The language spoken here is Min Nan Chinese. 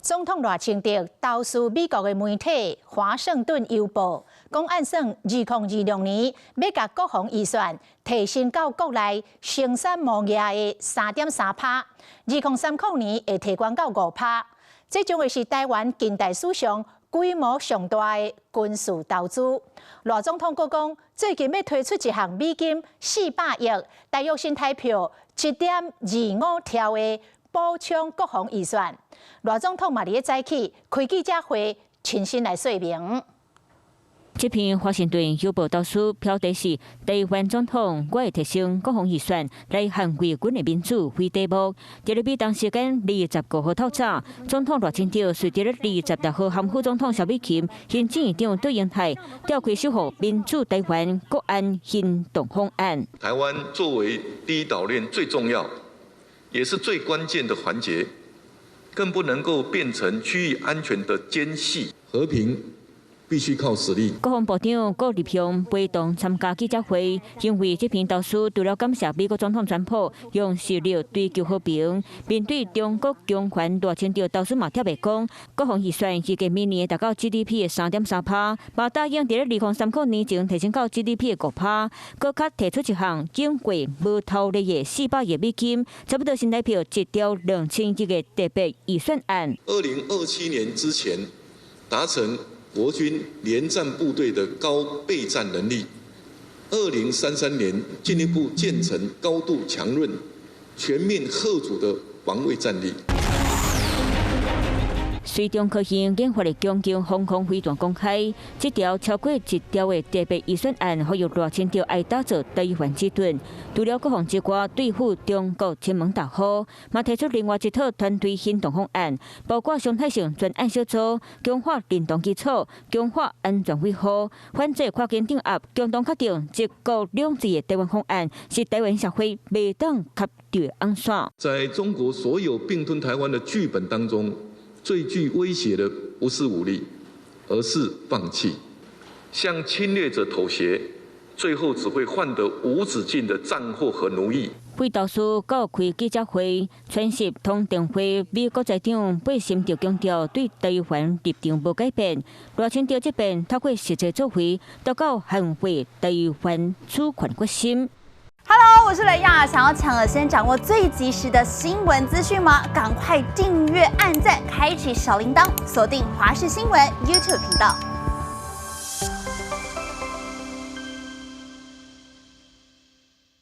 總統賴清德投書美國的媒體《華盛頓郵報》，講按算2026年欲共國防預算提升到國內生產毛額的3.3趴，2030年會提懸到5趴。這將會是台灣近代史上規模上大的軍事投資。賴總統閣講，最近欲推出一項美金400億，大約新台票1.25兆的補充國防預算。賴總統嘛佇咧早起開記者會，親身來說明。這篇華盛頓郵報投書標題是“台灣總統，我會提升國防預算來捍衛阮的民主為題目。佇咧美東時間25號透早，總統賴清德隨佇咧26號和副總統蕭美琴、行政院長卓榮泰召開守護民主台灣國安行動方案。台灣作為第一島鏈最重要，也是最關鍵的環節，更不能夠變成區域安全的間隙。和平必須靠實力。國防部長顧立雄陪同參加記者會，認為這篇投書除了感謝美國總統川普用實力追求和平，面對中國強權，賴清德投書嘛特別講，國防預算預計明年達到 GDP 的3.3趴，嘛答應佇咧2030年前提升到 GDP 的5趴，閣較提出一項經過無頭例的400億美金，差不多新台票1兆2000億的特別預算案。2027年之前達成國軍聯戰部隊的高備戰能力，2033年進一步建成高度強韌、全面嚇阻的防衛戰力。隨中科興研發的強勁防空飛彈公開，這條超過1兆的特別預算案，呼籲賴清德愛打造台灣之盾。除了國防之外，對付中國金門大砲，嘛提出另外一套團隊行動方案，包括常態性專案小組、強化聯動基礎、強化安全維護、反制跨境鎮壓，共同確定一國兩制的台灣方案，是台灣社會袂當磕著的紅線。在中國所有併吞台灣的劇本當中，最具威脅的不是武力，而是放棄，向侵略者妥協，最後只會換得無止境的戰禍和奴役。費投書到開記者會，傳訊通電話，美國財長貝森特強調對台灣立場無改變。賴清德這邊透過實際作為，達到捍衛台灣主權決心。 Hello，我是雷亞，想要搶先掌握最及時的新聞資訊嗎？趕快訂閱、按讚、開啟小鈴鐺，鎖定華視新聞 YouTube 頻道。